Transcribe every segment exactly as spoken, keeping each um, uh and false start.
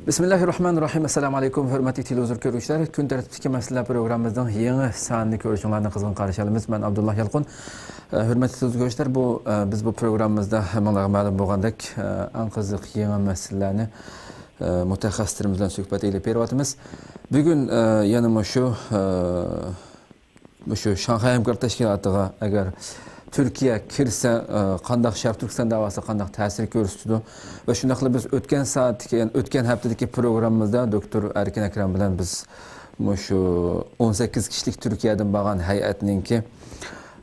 بىسمىللاھىررەھمانىررەھىم. ئەسسالامۇئەلەيكۇم، ھۆرمەتلىك تېلېۋىزور كۆرگۈچىلەر. كۈن تەرتىپتىكى مەسىلىلەر پروگراممىمىزنىڭ يېڭى سانىنى كۆرۈشۈڭلارنى قىزغىن قارشى ئالىمىز. مەن ئابدۇللا يالقۇن. ئە، ھۆرمەتلىك تېلېۋىزور كۆرگۈچىلەر، بۇ، ئە، بىز بۇ پروگراممىمىزدا ھەممىڭلارغا مەلۇم بولغاندەك، ئە، ئەڭ قىزىق يېڭى مەسىلىلەرنى، ئە، مۇتەخەسسىسلىرىمىز بىلەن سۆھبەت ئېلىپ بېرىۋاتىمىز. بۈگۈن، ئە، يەنە مۇشۇ، ئە، مۇشۇ شاڭخەي ھەمكارلىق تەشكىلاتىغا ئەگەر تۈركىيە كىرسە، ئە، قانداق، شەرقىي تۈركىستان دەۋاسىغا قانداق تەسىر كۆرسىتىدۇ؟ ۋە شۇنداقلا بىز ئۆتكەن سائەتتىكى، يەنى ئۆتكەن ھەپتىدىكى پروگراممىمىزدا دوكتور ئەركىن ئەكرەم بىلەن بىز مۇشۇ ئون سەككىز كىشىلىك تۈركىيەدىن بارغان ھەيئەتنىڭكى،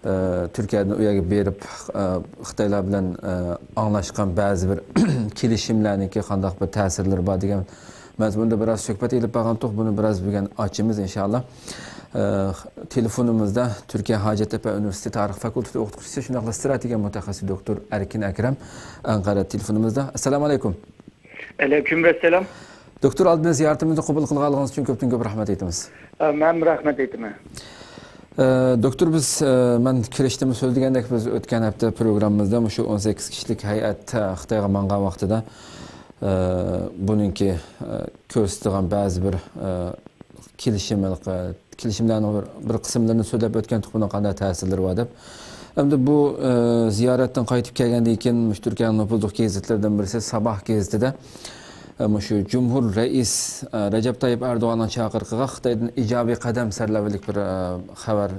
ئە، تۈركىيەدىن ئۇ يەرگە بېرىپ، ئە، خىتايلار بىلەن، ئە، ئاڭلاشقان بەزى بىر كېلىشىملەرنىڭكى قانداق بىر تەسىرلىرى بار دېگەن مەزمۇندا بىراز سۆھبەت ئېلىپ بارغانتۇق. بۇنى بىراز بۈگۈن ئاچىمىز، ئىنشائاللا. ئە، تېلېفونىمىزدا تۈركىيە ھاجەتتەپە ئۇنىۋېرسىتېتى تارىخ فاكۇلتېتى ئوقۇتقۇچىسى، شۇنداقلا ستراتېگىيە مۇتەخەسسىسى دوكتور ئەركىن ئەكرەم ئەنقەرە تېلېفونىمىزدا. ئەسسالامۇ ئەلەيكۇم. ئەلەيكۇم ئەسسالام. دوكتور، ئالدىن زىيارىتىمىزنى قوبۇل قىلغانلىقىڭىز ئۈچۈن كۆپتىن كۆپ رەھمەت ئېيتىمىز. ئە، مەن رەھمەت ئېيتىمەن. ئە، دوكتور، بىز، ئە، مەن كىرىشتىمۇ سۆزلىگەندەك، بىز ئۆتكەن ھەپتە پروگراممىمىزدا مۇشۇ ئون سەككىز كىشىلىك ھەيئەت، ئە، خىتايغا ماڭغان ۋاقتىدا، ئە، بۇنىڭكى، ئە، كۆرسىتىدىغان بەزى بىر، ئە، كېلىشىم، ھېلىقى كېلىشىملەرنىڭ بىر، بىر قىسىملىرىنى سۆزلەپ ئۆتكەنتۇق، بۇنىڭ قانداق تەسىرلىرى بار دەپ. ئەمدى بۇ، ئە، زىيارەتتىن قايتىپ كەلگەندىن كېيىن، مۇشۇ تۈركىيەنىڭ نوپۇزلۇق گېزىتلىرىدىن بىرسى ساباھ گېزىتىدە، ئە، مۇشۇ جۇمھۇر رەئىس، ئە، رەجەپ تايىپ ئەردوغاننىڭ چاقىرىقىغا خىتايدىن ئىجابىي قەدەم سەرلەۋھىلىك بىر، ئە، خەۋەر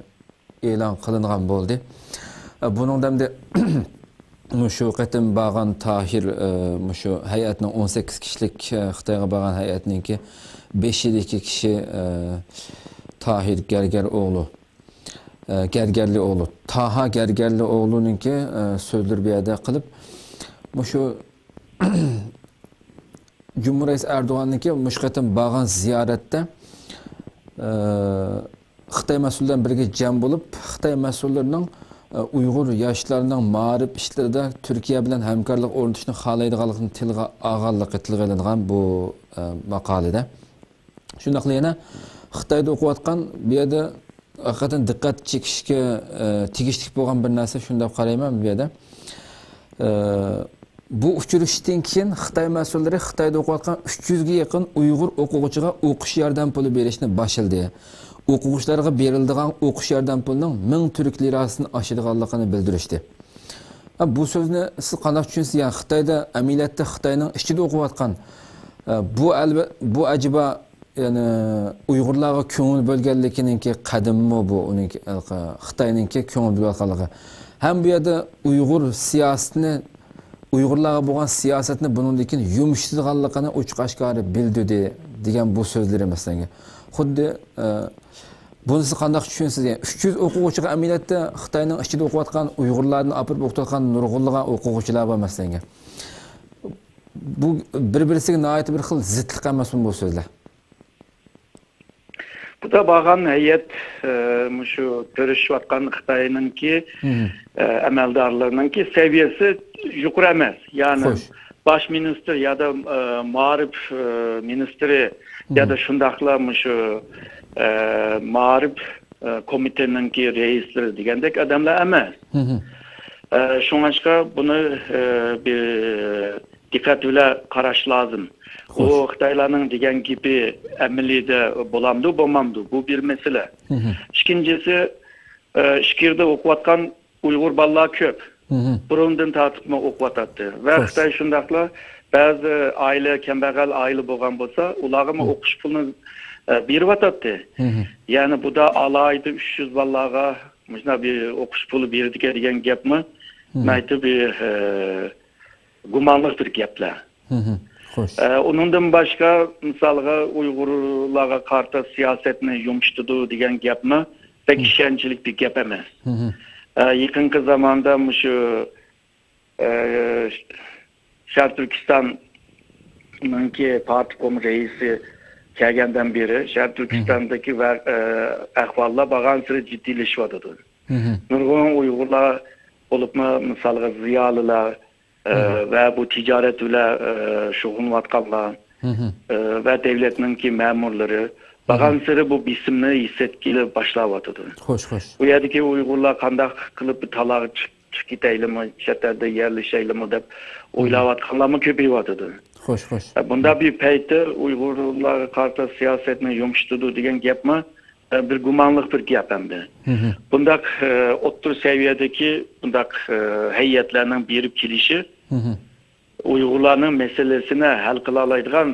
ئېلان قىلىنغان بولدى. ئە، بۇنىڭدا ئەمدى مۇشۇ قېتىم بارغان تاھىر، ئە، مۇشۇ ھەيئەتنىڭ ئون سەككىز كىشىلىك، ئە، خىتايغا بارغان ھەيئەتنىڭكى بېشىدىكى كىشى، ئە، تاھىر گەرگەر ئوغلى، ئە، گەرگەرلى ئوغلى، تاھا گەرگەرلى ئوغلىنىڭكى، ئە، سۆزلىرى بۇ يەردە قىلىپ، مۇشۇ جۇمھۇر رەئىس ئەردوغاننىڭكى مۇشۇ قېتىم بارغان زىيارەتتە، ئە، خىتاي مەسئۇللىرى بىلەن بىرگە جەم بولۇپ، خىتاي مەسئۇللىرىنىڭ، ئە، ئۇيغۇر ياشلارنىڭ مائارىپ ئىشلىرىدا تۈركىيە بىلەن ھەمكارلىق ئورنىتىشنى خالايدىغانلىقىنى تىلغا ئالغانلىقى تىلغا ئېلىنغان بۇ، ئە، ماقالىدە. شۇنداقلا يەنە خىتايدا ئوقۇۋاتقان، بۇ يەردە ھەقىقەتەن دىققەت چېكىشكە، ئە، تېگىشلىك بولغان بىر نەرسە شۇنداق قارايمەن بۇ يەردە. ئە، بۇ ئۇچرىشىشتىن كېيىن خىتاي مەسئۇللىرى خىتايدا ئوقۇۋاتقان ئۈچ يۈزگە يېقىن ئۇيغۇر ئوقۇغۇچىغا ئوقۇش ياردەم پۇلى بېرىشنى باشلىدى. ئوقۇغۇچىلارغا بېرىلىدىغان ئوقۇش ياردەم پۇلىنىڭ مىڭ تۈرك لىراسىدىن ئاشىدىغانلىقىنى بىلدۈرۈشتى. ھە، بۇ سۆزنى سىز قانداق چۈشىنىسىز؟ يەنى خىتايدا ئەمەلىيەتتە خىتاينىڭ ئىچىدە ئوقۇۋاتقان، ئە، بۇ ئەلبە-، بۇ ئەجەبا، يەنى ئۇيغۇرلارغا كۆڭۈل بۆلگەنلىكىنىڭكى قەدىمىمۇ بۇ، ئۇنىڭكى، خىتاينىڭكى كۆڭۈل بۆلۈۋاتقانلىقى. ھەم بۇ يەردە ئۇيغۇر سىياسىتىنى، ئۇيغۇرلارغا بولغان سىياسەتنى بۇنىڭدىن كېيىن يۇمشىتىدىغانلىقىنى ئوچۇق ئاشكارا بىلدۈردى دېگەن بۇ سۆزلىرى مەسىلەن. خۇددى، ئە، بۇنى سىز قانداق چۈشىنىسىز؟ يەنى ئۈچ يۈز ئوقۇغۇچىغا ئەمەلىيەتتە خىتاينىڭ ئىچىدە ئوقۇۋاتقان ئۇيغۇرلاردىن ئاپىرىپ ئوقۇتۇۋاتقان نۇرغۇنلىغان ئوقۇغۇچىلار بار مەسىلەن. بۇ بىر-بىرسىگە ناھايىتى بىر خىل زىتلىق ئەمەسمۇ بۇ سۆزلەر؟ بۇدا بارغان ھەيئەت، ئە، مۇشۇ كۆرۈشۈۋاتقان خىتاينىڭكى، مم. ئە، ئەمەلدارلىرىنىڭكى سەۋىيەسى يۇقىرى ئەمەس. يەنى خوش. باش مىنىستىر يادا، ئە، مائارىپ، ئە، مىنىستىرى مم. يادا شۇنداقلا مۇشۇ، ئە، مائارىپ، ئە، كومىتېتىنىڭكى رەئىسلىرى دېگەندەك ئادەملەر ئەمەس. مم. ئە، شۇڭلاشقا بۇنى، ئە، بىر دىققەت بىلەن قاراش لازىم. بۇ خوش. خىتايلارنىڭ دېگەن گېپى ئەمەلىيدە بولامدۇ، بولمامدۇ؟ بۇ بىر مەسىلە. مم. ئىككىنچىسى، ئە، ئىچكىرىدە ئوقۇۋاتقان ئۇيغۇر بالىلار كۆپ. مم. بۇرۇندىن تارتىپمۇ ئوقۇۋاتاتتى. ۋە خوش. خىتاي شۇنداقلا بەزى ئائىلە، كەمبەغەل ئائىلە بولغان بولسا، ئۇلارغىمۇ مم. ئوقۇش پۇلىنى، ئە، بېرىۋاتاتتى. مم. يەنى بۇدا ئالاھىدە ئۈچ يۈز بالىلارغا مۇشۇنداق بىر ئوقۇش پۇلى بېرىدىكەن دېگەن گەپمۇ مم. ناھايىتى بىر، ئە، گۇمانلىق بىر گەپلەر. مم. خوش. ئە، ئۇنىڭدىن باشقا، مىسالغا، ئۇيغۇرلارغا قارىتا سىياسەتنى يۇمشىتىدۇ دېگەن گەپمۇ بەك مم. ئىشەنچلىك بىر گەپ ئەمەس. مم. ئە، يېقىنقى زاماندا مۇشۇ، ئە، شەرقىي تۈركىستاننىڭكى پارتكوم رەئىسى كەلگەندىن بېرى شەرقىي مم. تۈركىستاندىكى ۋە-، ئە، ئەھۋاللار بارغانسېرى جىددىيلىشىۋاتىدۇ. مم. نۇرغۇن ئۇيغۇرلار، بولۇپمۇ مىسالغا زىيالىيلار، ئە، مم. ۋە بۇ تىجارەت بىلەن، ئە، شۇغۇللىنىۋاتقانلار، مم. ئە، ۋە دۆلەتنىڭكى مەمۇرلىرى مم. بارغانسېرى بۇ بېسىمنى ھېس ئەتكىلى باشلاۋاتىدۇ. خوش، خوش. بۇ يەردىكى ئۇيغۇرلار قانداق قىلىپ بىر تالاغا چىق-، چىقىپ كېتەيلىمۇ، چەت ئەلدە يەرلىشەيلىمۇ دەپ مم. ئويلاۋاتقانلارمۇ كۆپىيىۋاتىدۇ. خوش، خوش. ئە، بۇنداق بىر پەيتتە ئۇيغۇرلارغا قارىتا سىياسەتنى يۇمشىتىدۇ دېگەن گەپمۇ، ئە، بىر گۇمانلىق بىر گەپ ئەمدى. مم. بۇنداق، ئە، ئوتتۇرا سەۋىيەدىكى بۇنداق، ئە، ھەيئەتلەرنىڭ بېرىپ كېلىشى مم. ئۇيغۇرلارنىڭ مەسىلىسىنى ھەل قىلالايدىغان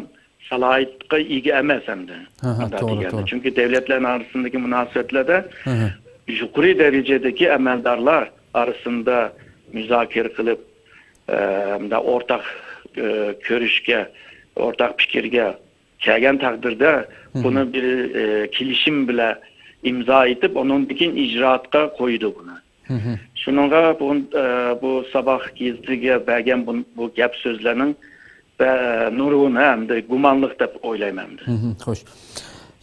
سالاھىيەتكە ئىگە ئەمەس ئەمدى. ھە، ھە، مۇنداق توغرا، دېگەندە. توغرا. چۈنكى دەۋلەتلەرنىڭ ئارىسىندىكى مۇناسىۋەتلەردە ھە، ھە. يۇقىرى دەرىجىدىكى ئەمەلدارلار ئارىسىندا مۇزاكىرە قىلىپ، ئە، مۇنداق ئورتاق، ئە، كۆرۈشكە، ئورتاق پىكىرگە كەلگەن تەقدىردە، مم. بۇنى بىر، ئە، كېلىشىم بىلەن ئىمزا ئېتىپ، ئۇنىڭدىن كېيىن ئىجرائاتقا قويىدۇ بۇنى. مم. شۇنىڭغا بۇ، ئە، بۇ ساباھ گېزىتىگە بەرگەن بۇ، بۇ گەپ سۆزلەرنىڭ، ئە، نۇرغۇنى ھەمدە گۇمانلىق دەپ ئويلايمەن ئەمدى. مم، خوش.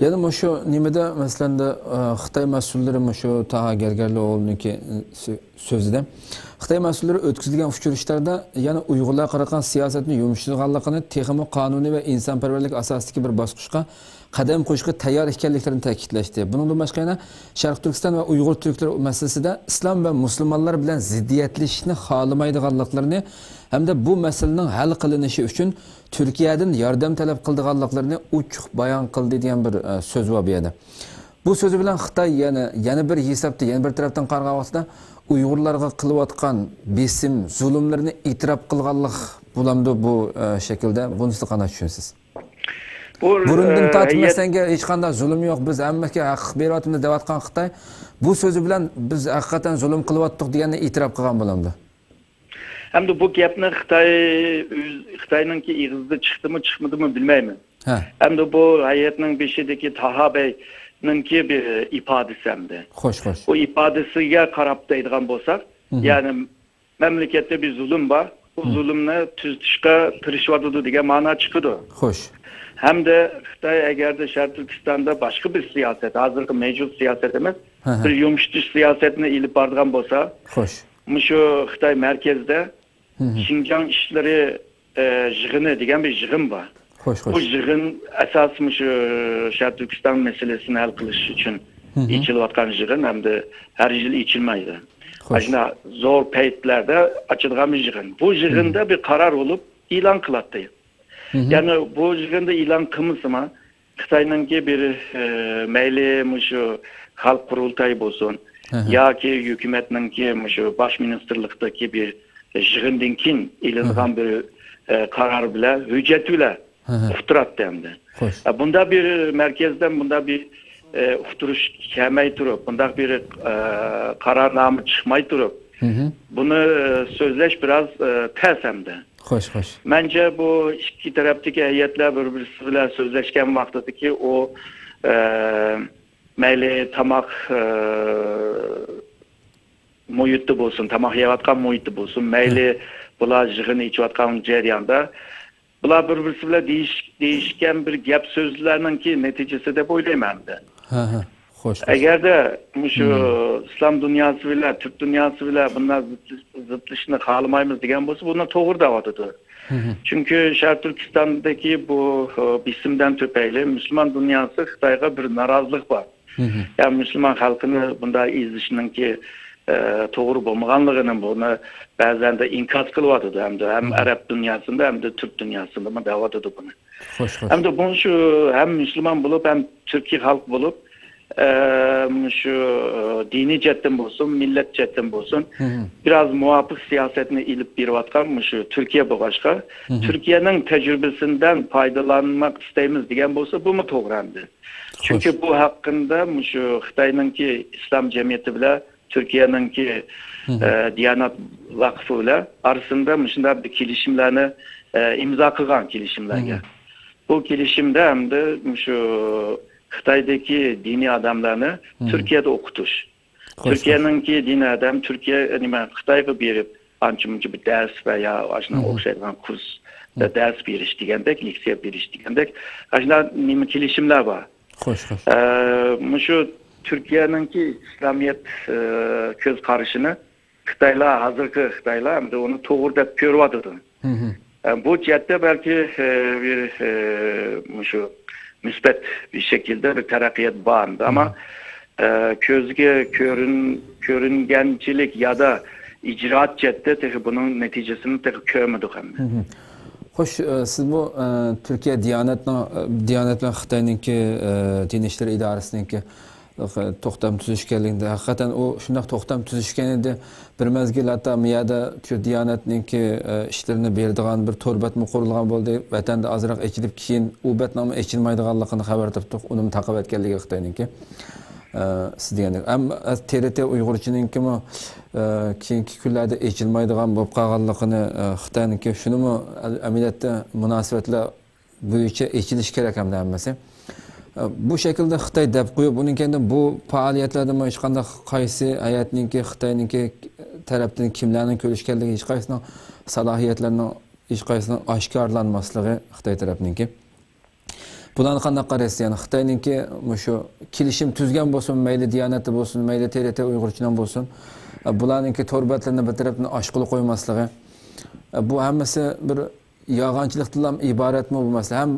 يەنە مۇشۇ نېمىدە، مەسىلەن، ئە، خىتاي مەسئۇللىرى مۇشۇ تاھا گەرگەرلىئوغلۇنىڭكى، ئە، سۆ-، سۆزىدە، خىتاي مەسئۇللىرى ئۆتكۈزۈلگەن ئۇچرىشىشلاردا يەنە ئۇيغۇرلارغا قارىغان سىياسەتنى يۇمشىتىدىغانلىقىنى، تېخىمۇ قانۇنىي ۋە ئىنسانپەرۋەرلىك ئاساسىدىكى بىر باسقۇچقا قەدەم قويۇشقا تەييار ئىكەنلىكلىرىنى تەكىتلەشتى. بۇنىڭدىن باشقا يەنە شەرقىي تۈركىستان ۋە ئۇيغۇر تۈركلىرى مەسىلىسىدە ئىسلام ۋە مۇسۇلمانلار بىلەن زىددىيەتلىشىشنى خالىمايدىغانلىقلىرىنى ھەمدە بۇ مەسىلىنىڭ ھەل قىلىنىشى ئۈچۈن تۈركىيەدىن ياردەم تەلەپ قىلىدىغانلىقلىرىنى ئوچۇق بايان قىلدى دېگەن بىر، ئە، سۆز بار بۇ يەردە. بۇ سۆزى بىلەن خىتاي يەنە، يەنە بىر ھېسابتا، يەنە بىر تەرەپتىن قارىغان ۋاقتىدا ئۇيغۇرلارغا قىلىۋاتقان بېسىم، زۇلۇملىرىنى ئېتىراپ قىلغانلىق بولامدۇ بۇ، ئە، شەكىلدە؟ بۇنى سىز قانداق چۈشىنىسىز؟ بۇ، بۇرۇندىن ئە، تارتىپ ھەيئەت مەسىلەنگە ھېچقانداق زۇلۇم يوق، بىز ھەممىگە ھەق بېرىۋاتىمىز دەۋاتقان خىتاي بۇ سۆزى بىلەن بىز ھەقىقەتەن زۇلۇم قىلىۋاتتۇق دېگەننى ئېتىراپ قىلغان بولامدۇ؟ ئەمدى بۇ گەپنى خىتاي ئۆز، خىتاينىڭكى ئېغىزىدا چىقتىمۇ، چىقمىدىمۇ بىلمەيمەن. ھە. ئەمدى بۇ ھەيئەتنىڭ بېشىدىكى تاھا بەينىڭكى بىر ئىپادىسى ئەمدى. خوش، خوش. بۇ ئىپادىسىگە قاراپ دەيدىغان بولساق، مم. يەنى مەملىكەتتە بىر زۇلۇم بار، بۇ مم. زۇلۇمنى تۈزىتىشقا تىرىشىۋاتىدۇ دېگەن مانا چىقىدۇ. خوش. ھەمدە خىتاي ئەگەردە شەرقىي تۈركىستاندا باشقا بىر سىياسەت، ھازىرقى مەۋجۇت سىياسەت ئەمەس، ھە، ھە. بىر يۇمشىتىش سىياسەتنى ئېلىپ بارىدىغان بولسا، خوش. مۇشۇ خىتاي مەركەزدە مم. شىنجاڭ ئىشلىرى، ئە، يىغىنى دېگەن بىر يىغىن بار. خوش، خوش. بۇ يىغىن ئاساسىي مۇشۇ شەرقىي تۈركىستان مەسىلىسىنى ھەل قىلىش ئۈچۈن مم. ئېچىلىۋاتقان يىغىن ھەمدە ھەر يىل ئېچىلمايدۇ. خوش. ئاشۇنداق زور پەيتلەردە ئاچىدىغان بىر يىغىن. بۇ يىغىندا مم. بىر قارار بولۇپ ئېلان قىلاتتى. مم. يەنى بۇ يىغىندا ئېلان قىلمىسىمۇ، خىتاينىڭكى بىر، ئە، مەيلى مۇشۇ خەلق قۇرۇلتايى بولسۇن، ھە، ھە. ياكى ھۆكۈمەتنىڭكى مۇشۇ باش مىنىستىرلىقتىكى بىر يىغىندىن كېيىن ئېلىنغان ھە، ھە. بىر، ئە، قارار بىلەن، ھۆججەت بىلەن ھە، ھە. ئۇقتۇراتتى ئەمدى. خوش. ئە، بۇنداق بىر مەركەزدىن بۇنداق بىر، ئە، ئۇقتۇرۇش كەلمەي تۇرۇپ، بۇنداق بىر، ئە، قارارنامە چىقماي تۇرۇپ، مم. بۇنى، ئە، سۆزلەش بىراز، ئە، تەس ئەمدى. خوش، خوش. مەنچە بۇ ئىككى تەرەپتىكى ھەيئەتلەر بىر-بىرسى بىلەن سۆزلەشكەن ۋاقتىدىكى ئۇ، ئە، مەيلى تاماق، ئە، مۇھىتى بولسۇن، تاماق يەۋاتقان مۇھىتى بولسۇن، مەيلى ھە. بۇلار يىغىن ئېچىۋاتقان جەرياندا، بۇلار بىر-بىرسى بىلەن دېيىش-، دېيىشكەن بىر گەپ سۆزلەرنىڭكى نەتىجىسى دەپ ئويلايمەن ئەمدى. ھە، ھە. خوش، خوش. ئەگەردە مۇشۇ مم. ئىسلام دۇنياسى بىلەن تۈرك دۇنياسى بىلەن بۇنداق زىتلىش-، زىتلىشىشنى خالىمايمىز دېگەن بولسا، بۇنى توغرا دەۋاتىدۇ. مم. چۈنكى شەرقىي تۈركىستاندىكى بۇ، ئە، بېسىمدىن تۈپەيلى مۇسۇلمان دۇنياسى خىتايغا بىر نارازىلىق بار. مم. يا مۇسۇلمان خەلقىنى بۇنداق ئېزىشنىڭكى، ئە، توغرا بولمىغانلىقىنى بۇنى بەزەندە ئىنكاس قىلىۋاتىدۇ. ھەمدە ھەم مم. ئەرەب دۇنياسىدا، ھەمدە تۈرك دۇنياسىدىمۇ دەۋاتىدۇ بۇنى. خوش، خوش. ئەمدى بۇ شۇ ھەم مۇسۇلمان بولۇپ، ھەم تۈركىي خەلق بولۇپ، ئە، مۇشۇ دىنىي جەھەتتىن بولسۇن، مىللەت جەھەتتىن بولسۇن، مم. بىراز مۇۋاپىق سىياسەتنى ئېلىپ بېرىۋاتقان مۇشۇ تۈركىيە بولغاچقا، مم. تۈركىيەنىڭ تەجرىبىسىدىن پايدىلانماق ئىستەيمىز دېگەن بولسا، بۇمۇ توغرا ئەمدى. خوش. چۈنكى بۇ ھەققىندە مۇشۇ خىتاينىڭكى ئىسلام جەمئىيىتى بىلەن تۈركىيەنىڭكى، مم. ئە، دىيانەت ۋەقفى بىلەن ئارىسىندا مۇشۇنداق بىر كېلىشىملەرنى، ئە، ئىمزا قىلغان كېلىشىملەرگە. مم. بۇ كېلىشىمدە ئەمدى مۇشۇ خىتايدىكى دىنىي ئادەملەرنى مم. تۈركىيەدە ئوقۇتۇش. خوش، خوش. تۈركىيەنىڭكى دىنىي ئادەم تۈركىيە، نېمە، خىتايغا بېرىپ ئانچە-مۇنچە بىر دەرس ۋە يا ئاشۇنىڭ مم. ئوخشايدىغان كۇرس مم. دەرس بېرىش دېگەندەك، لېكسىيە بېرىش دېگەندەك، ئاشۇنداق نېمە كېلىشىملەر بار. خوش، خوش. ئە، مۇشۇ تۈركىيەنىڭكى ئىسلامىيەت، ئە، كۆز قارىشىنى خىتايلار، ھازىرقى خىتايلار ئەمدى ئۇنى توغرا دەپ كۆرۈۋاتىدۇ. مم. ئە، بۇ جەھەتتە بەلكى، ئە، بىر، ئە، مۇشۇ مۇسبەت بىر شەكىلدە بىر تەرەققىيات بار ئەمدى. ئەمما، مم. ئە، كۆزگە كۆرۈن-، كۆرۈنگەنچىلىك يادا ئىجرائات جەھەتتە تېخى بۇنىڭ نەتىجىسىنى تېخى كۆرمىدۇق ئەمدى. مم. خوش، ئە، سىز بۇ، ئە، تۈركىيە دىيانەتنىڭ، ئە، دىيانەت بىلەن خىتاينىڭكى، ئە، دىن ئىشلىرى ئىدارىسىنىڭكى، ئە، توختام تۈزۈشكەنلىكىنى، ھەقىقەتەن ئۇ شۇنداق توختام تۈزۈشكەن ئىدى. بىر مەزگىل ھەتتا مۇ يەردە شۇ دىيانەتنىڭكى، ئە، ئىشلىرىنى بېرىدىغان بىر تور بەتمۇ قۇرۇلغان بولدى. ۋەتەندە ئازراق ئېچىلىپ، كېيىن ئۇ بەتنىڭمۇ ئېچىلمايدىغانلىقىنى خەۋەر تاپتۇق. ئۇنىمۇ تاقىۋەتكەنلىكى خىتاينىڭكى. ئە، سىز دېگەندەك. ئەم، ئە، تې رې تې ئۇيغۇرچىنىڭكىمۇ، ئە، كېيىنكى كۈنلەردە ئېچىلمايدىغان بولۇپ قالغانلىقىنى، ئە، خىتاينىڭكى شۇنىمۇ ئەل-، ئەمەلىيەتتە مۇناسىۋەتلەر بويىچە ئېچىلىشى كېرەك ھەمدە ھەممىسى. ئە، بۇ شەكىلدە خىتاي دەپ قويۇپ، ئۇنىڭ كەينىدىن بۇ پائالىيەتلەردىمۇ ھېچقانداق قايسى ھەيئەتنىڭكى، خىتاينىڭكى تەرەپتىن كىملەرنىڭ كۆرۈشكەنلىكى، ھېچقايسىنىڭ سالاھىيەتلىرىنىڭ ھېچقايسىنىڭ ئاشكارىلانماسلىقى خىتاي تەرەپنىڭكى. بۇلارنى قانداق قارايسىز؟ يەنى خىتاينىڭكى مۇشۇ كېلىشىم تۈزگەن بولسۇن، مەيلى دىيانەتتە بولسۇن، مەيلى تې رې تې ئۇيغۇرچىنىڭ بولسۇن، بۇلارنىڭكى تور بەتلىرىنى بىر تەرەپتىن ئاشقىلى قويماسلىقى، بۇ ھەممىسى بىر يالغانچىلىقتىنلا ئىبارەتمۇ بۇ مەسىلە؟ ھەم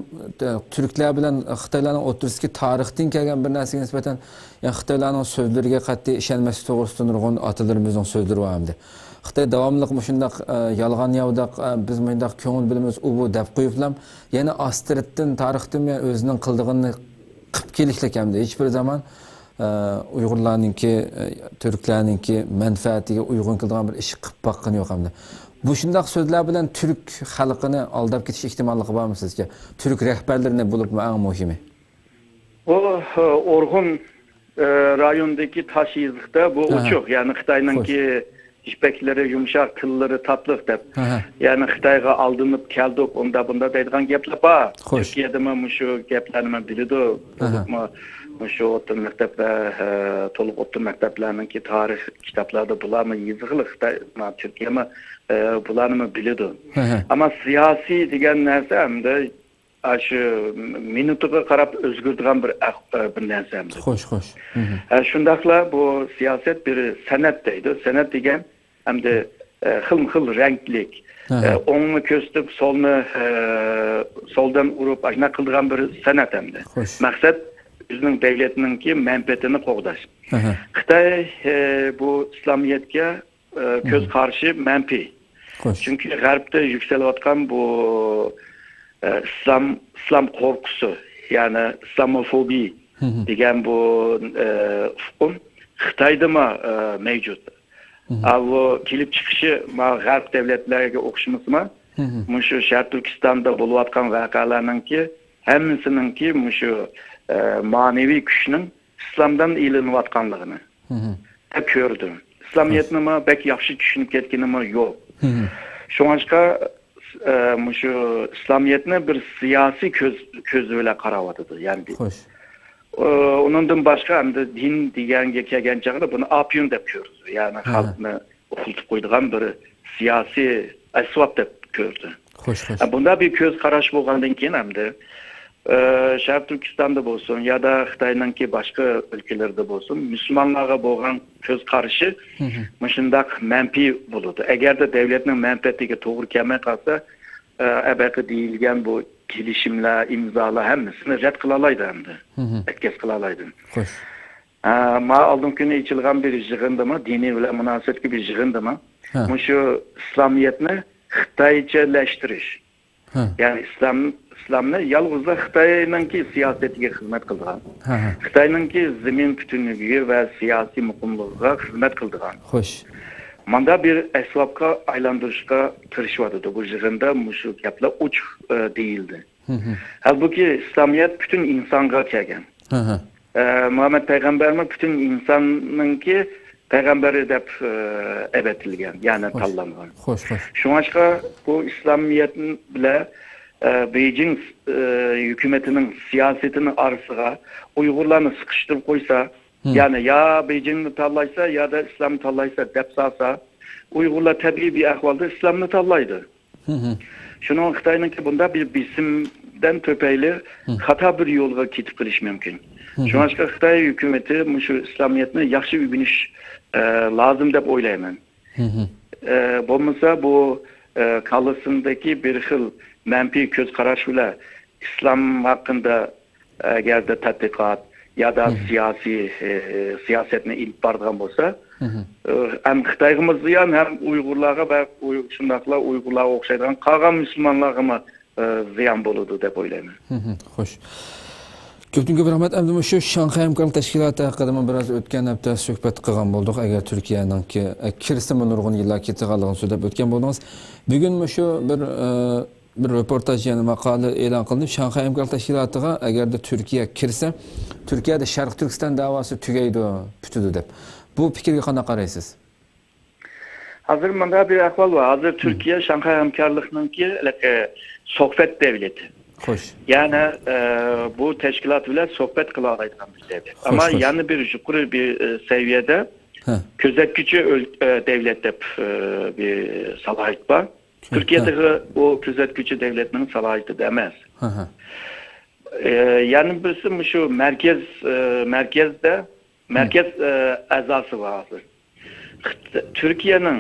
تۈركلەر بىلەن خىتايلارنىڭ ئوتتۇرىسىدىكى تارىختىن كەلگەن بىر نەرسىگە نىسبەتەن، يەنى خىتايلارنىڭ سۆزلىرىگە قەتئىي ئىشەنمەسلىك توغرىسىدا نۇرغۇن ئاتىلىرىمىزنىڭ سۆزلىرى بار ئەمدى. خىتاي داۋاملىق مۇشۇنداق، ئە، يالغان ياۋىداق، ئە، بىز مۇنداق كۆڭۈل بۆلىمىز، ئۇ بۇ دەپ قويۇپلام، يەنە ئاستىرتتىن، تارىختىن بۇيان ئۆزىنىڭ قىلىدىغىنىنى قىلىپ كېلىشلىك ئەمدى. ھېچ بىر زامان، ئە، ئۇيغۇرلارنىڭكى، ئە، تۈركلەرنىڭكى مەنپەئەتىگە ئۇيغۇن كېلىدىغان بىر ئىش قىلىپ باققىنى يوق ئەمدى. مۇشۇنداق سۆزلەر بىلەن تۈرك خەلقىنى ئالداپ كېتىش ئېھتىماللىقى بارمۇ سىزچە؟ تۈرك رەھبەرلىرىنى بولۇپمۇ ئەڭ مۇھىمى. بۇ، ئە، ئورخۇن، ئە، رايونىدىكى تاش يېزىقتا بۇ ئاھا. ئوچۇق، يەنى خىتاينىڭكى خوش. يىپەكلىرى يۇمشاق، تىللىرى تاتلىق دەپ، ئاھا. يەنى خىتايغا ئالدىنىپ كەلدۇق، ئۇندا بۇندا دەيدىغان گەپلەر بار. خوش. تۈركىيەدىمۇ مۇشۇ گەپلەرنىمۇ بىلىدۇ. ئاھا. بولۇپمۇ مۇشۇ ئوتتۇرا مەكتەپلەر، ئە، تولۇق ئوتتۇرا مەكتەپلەرنىڭكى تارىخ كىتابلاردا بۇلارمۇ يېزىقلىق، خىتاي، ما، تۈركىيەمۇ، ئە، بۇلارنىمۇ بىلىدۇ. ئاھا. ئەمما سىياسىي دېگەن نەرسە ئەمدى ئاشۇ مىنۇتىغا قاراپ ئۆزگىرىدىغان بىر ئەق-، بىر نەرسە ئەمدى. خوش، خوش. ھە، شۇنداقلا بۇ سىياسەت بىر سەنئەت دەيدۇ. سەنئەت دېگەن ئەمدى، ئە، خىلمۇ خىل رەڭلىك، ئە، ئوڭنى كۆرسىتىپ، سولنى، ئە، سولدىن ئۇرۇپ، ئاشۇنداق قىلىدىغان بىر سەنئەت ئەمدى. خوش. مەقسەت ئۆزىنىڭ دەۋلىتىنىڭكى مەنپەئەتىنى قوغداش. خىتاي، ئە، بۇ ئىسلامىيەتكە ئە، كۆز قارىشى مەنپىي. خوش. چۈنكى غەربتە يۈكسىلىۋاتقان بۇ، ئە، ئىسلام، ئىسلام قورقۇسى، يەنى ئىسلاموفوبىيە دېگەن بۇ، ئە، ئۇقۇم خىتايدىمۇ، ئە، مەۋجۇت. ئا، بۇ كېلىپ چىقىشى ما غەرب دەۋلەتلەرگە ئوخشىمىسىمۇ، مۇشۇ شەرقىي تۈركىستاندا بولۇۋاتقان ۋەقەلەرنىڭكى ھەممىسىنىڭكى مۇشۇ، ئە، مەنىۋى كۈچنىڭ ئىسلامدىن ئېلىنىۋاتقانلىقىنى دەپ كۆردۈم. ئىسلامىيەتنىمۇ بەك ياخشى چۈشىنىپ كەتكىنىمۇ يوق. شۇڭلاشقا، ئە، مۇشۇ ئىسلامىيەتنى بىر سىياسىي كۆز، كۆزى بىلەن قاراۋاتىدۇ. يەنى، خوش. ئۇ، ئۇنىڭدىن باشقا ئەمدى دىن دېگەنگە كەلگەن چاغدا بۇنى ئاپيون دەپ كۆرىدۇ. يەنى خەلقنى ئۇخلىتىپ قويىدىغان بىر سىياسىي ئەسۋاب دەپ كۆردى. خوش، خوش. ئە، بۇنداق بىر كۆز قاراش بولغاندىن كېيىن ئەمدى، ئە، شەرقىي تۈركىستاندا بولسۇن يادا خىتاينىڭكى باشقا ئۆلكىلىرىدە بولسۇن، مۇسۇلمانلارغا بولغان كۆز قارىشى مۇشۇنداق مەنپىي بولىدۇ. ئەگەردە دەۋلەتنىڭ مەنپەئەتىگە توغرا كەلمەي قالسا، ئە، ئەبەقى دېيىلگەن بۇ كېلىشىملەر، ئىمزالار ھەممىسىنى رەت قىلالايدۇ ئەمدى. ئەتكەس قىلالايدۇ. خوش. ئە، ما ئالدىنقى كۈنى ئېچىلغان بىر يىغىندىمۇ، دىنىي بىلەن مۇناسىۋەتلىك بىر يىغىندىمۇ، مۇشۇ ئىسلامىيەتنى خىتايچەلەشتۈرۈش. يەنى ئىسلام، ئىسلامنى يالغۇزلا خىتاينىڭكى سىياسىتىگە خىزمەت قىلىدىغان، خىتاينىڭكى زېمىن پۈتۈنلۈكىگە ۋە سىياسىي مۇقىملىقىغا خىزمەت قىلىدىغان. خوش. ماندا بىر ئەسۋابقا ئايلاندۇرۇشقا تىرىشىۋاتىدۇ. بۇ يىغىندا مۇشۇ گەپلەر ئوچۇق، ئە، دېيىلدى. ھەلبۇكى، ئىسلامىيەت پۈتۈن ئىنسانغا كەلگەن. ئە، مۇھەممەد پەيغەمبەرمۇ پۈتۈن ئىنساننىڭكى پەيغەمبىرى دەپ، ئە، ئەۋەتىلگەن، يەنى تاللانغان. خوش، خوش. شۇڭلاشقا بۇ ئىسلامىيەت بىلەن، ئە، بېيجىڭ، ئە، ھۆكۈمىتىنىڭ سىياسىتىنىڭ ئارىسىغا ئۇيغۇرلارنى سىقىشتۇرۇپ قويسا، يەنى يا بېيجىڭنى تاللايسا، يادا ئىسلامنى تاللايسا دەپ سالسا، ئۇيغۇرلار تەبىئىي بىر ئەھۋالدا ئىسلامنى تاللايدۇ. شۇنىڭ خىتاينىڭكى بۇنداق بىر بېسىمدىن تۈپەيلى خاتا بىر يولغا كېتىپ قېلىشى مۇمكىن. شۇڭلاشقا خىتاي ھۆكۈمىتى مۇشۇ ئىسلامىيەتنى ياخشى ئۆگىنىش، ئە، لازىم دەپ ئويلايمەن. ئە، بولمىسا بۇ، ئە، كاللىسىندىكى بىر خىل مەنپىي كۆز قاراش بىلەن ئىسلام ھەققىدە ئەگەردە تەتقىقات، يادا سىياسىي، ئە، سىياسەتنى ئېلىپ بارىدىغان بولسا، ئە، ھەم خىتايغىمۇ زىيان، ھەم ئۇيغۇرلارغا ۋە ئۇي-، شۇنداقلا ئۇيغۇرلارغا ئوخشايدىغان قالغان مۇسۇلمانلارغىمۇ، ئە، زىيان بولىدۇ دەپ ئويلايمەن. خوش. كۆپتىن كۆپ رەھمەت. ئەمدى مۇشۇ شاڭخەي ھەمكارلىق تەشكىلاتى ھەققىدىمۇ بىراز ئۆتكەن ھەپتە سۆھبەت قىلغان بولدۇق. ئەگەر تۈركىيەنىڭكى، ئە، كىرسىمۇ نۇرغۇن يىللار كېتىدىغانلىقىنى سۆزلەپ ئۆتكەن بولدىڭىز. بۈگۈن مۇشۇ بىر، ئە، بىر رېپورتاژ، يەنى ماقالە ئېلان قىلىنىپ، شاڭخەي ھەمكارلىق تەشكىلاتىغا ئەگەردە تۈركىيە كىرسە، تۈركىيەدە شەرقىي تۈركىستان دەۋاسى تۈگەيدۇ، پۈتىدۇ دەپ. بۇ پىكىرگە قانداق قارايسىز؟ ھازىر مۇنداق بىر ئەھۋال بار. ھازىر تۈركىيە شاڭخەي ھەمكارلىقنىڭكى ھېلىقى سۆھبەت دەۋلىتى. خوش. يەنى، ئە، بۇ تەشكىلات بىلەن سۆھبەت قىلالايدىغان بىر دەۋلەت. خوش، ئەمما خوش. يەنە بىر يۇقىرى بىر، ئە، سەۋىيەدە ھە. كۆزەتكۈچى ئۆل-، ئە، دەۋلەت دەپ، ئە، بىر سالاھىيەت بار. تۈركىيە ھە. تېخى ئۇ كۆزەتكۈچى دەۋلەتنىڭ سالاھىيىتىدە ئەمەس. ھە، ھە. ئە، يەنە بىرسى مۇشۇ مەركەز، ئە، مەركەزدە، مەركەز، ئە، ئەزاسى بار ھازىر. خىت-، تۈركىيەنىڭ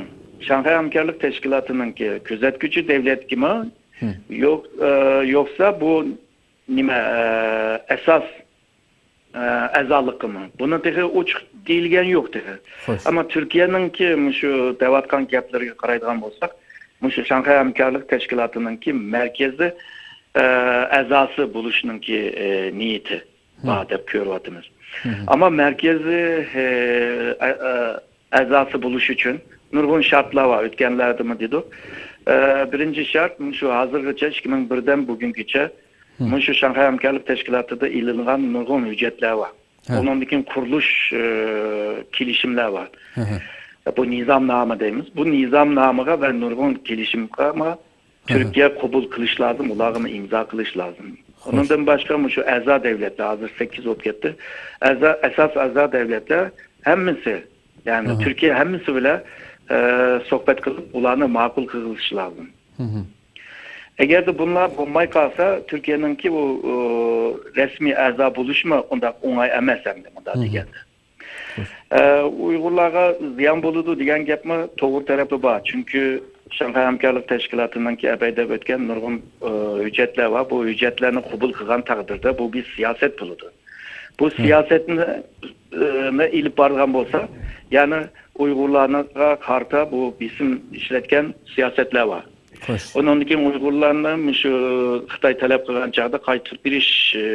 شاڭخەي ھەمكارلىق تەشكىلاتىنىڭكى كۆزەتكۈچى دەۋلەتكىمۇ يوق، ئە، يوقسا بۇ نېمە، ئە، ئاساس، ئە، ئەزالىقىمۇ. بۇنى تېخى ئوچۇق دېيىلگەن يوق تېخى. خوش. ئەمما تۈركىيەنىڭكى مۇشۇ دەۋاتقان گەپلىرىگە قارايدىغان بولساق، مۇشۇ شاڭخەي ھەمكارلىق تەشكىلاتىنىڭكى مەركەزدە، ئە، ئەزاسى بولۇشنىڭكى، ئە، نىيىتى بار دەپ كۆرۈۋاتىمىز. ئەمما مەركەزى، ئە، ئە، ئە، ئەزاسى بولۇش ئۈچۈن نۇرغۇن شەرتلەر بار. ئۆتكەنلەردىمۇ دېدۇق. ئە، بىرىنچى شەرت، مۇشۇ ھازىرغىچە، ئىككى مىڭ بىردىن بۈگۈنگىچە مۇشۇ شاڭخەي ھەمكارلىق تەشكىلاتىدا ئېلىنغان نۇرغۇن ھۆججەتلەر بار. ھە. ئۇنىڭدىن كېيىن قۇرۇلۇش، ئە، كېلىشىملەر بار. ھە، ھە. بۇ نىزامنامە دەيمىز. بۇ نىزامنامىغا ۋە نۇرغۇن كېلىشىمغا ھە، ھە. تۈركىيە قوبۇل قىلىش لازىم، ئۇلارغىمۇ ئىمزا قىلىش لازىم. خوش. ئۇنىڭدىن باشقا مۇشۇ ئەزا دەۋلەتلەر، ھازىر سەككىز بولۇپ كەتتى. ئەزا، ئاساس ئەزا دەۋلەتلەر ھەممىسى، يەنى ئاھا. تۈركىيە ھەممىسى بىلەن، ئە، سۆھبەت قىلىپ، ئۇلارنى ماقۇل قىلىشى لازىم. ھىم. ئەگەردە بۇلار بولماي قالسا، تۈركىيەنىڭكى ئۇ، ئۇ، رەسمىي ئەزا بولۇشىمۇ ئۇنداق ئوڭاي ئەمەس ئەمدى، مۇنداق دېگەندە. ئە، ئۇيغۇرلارغا زىيان بولىدۇ دېگەن گەپمۇ توغرا تەرىپى بار. چۈنكى شاڭخەي ھەمكارلىق تەشكىلاتىنىڭكى ئەبەيدەپ ئۆتكەن نۇرغۇن، ئە، ھۆججەتلەر بار. بۇ ھۆججەتلەرنى قوبۇل قىلغان تەقدىردە بۇ بىر سىياسەت بولىدۇ. بۇ سىياسەتنى، ئە، نى ئېلىپ بارغان بولسا، يەنى ئۇيغۇرلارغا قارىتا بۇ بېسىم ئىشلەتكەن سىياسەتلەر بار. خوش. ئۇنىڭدىن كېيىن ئۇيغۇرلارنى مۇشۇ خىتاي تەلەپ قىلغان چاغدا قايتۇرۇپ بېرىش، ئە،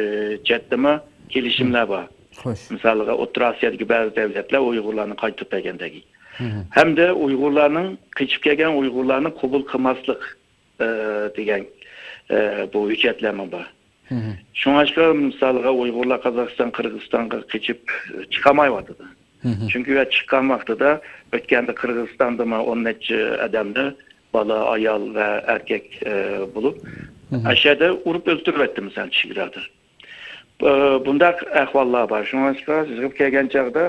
جەھەتتىمۇ كېلىشىملەر بار. خوش. مىسالىغا، ئوتتۇرا ئاسىيادىكى بەزى دەۋلەتلەر ئۇيغۇرلارنى قايتۇرۇپ بەرگەندەك. ھەمدە ئۇيغۇرلارنىڭ، قېچىپ كەلگەن ئۇيغۇرلارنى قوبۇل قىلماسلىق، ئە، دېگەن، ئە، بۇ ھۆججەتلەرمۇ بار. شۇڭلاشقا، مىسالغا، ئۇيغۇرلار قازاقىستان، قىرغىزىستانغا قېچىپ چىقالمايۋاتىدۇ. چۈنكى ئۇ چىققان ۋاقتىدا ئۆتكەندە قىرغىزىستاندىمۇ ئون نەچچە ئادەمنى، بالا، ئايال ۋە ئەركەك، ئە، بولۇپ، ئەشەدە ئۇرۇپ ئۆلتۈرۈۋەتتى، مىسال، چېگرادا. ئە، بۇنداق ئەھۋاللار بار. شۇڭلاشقا، يىغىپ كەلگەن چاغدا،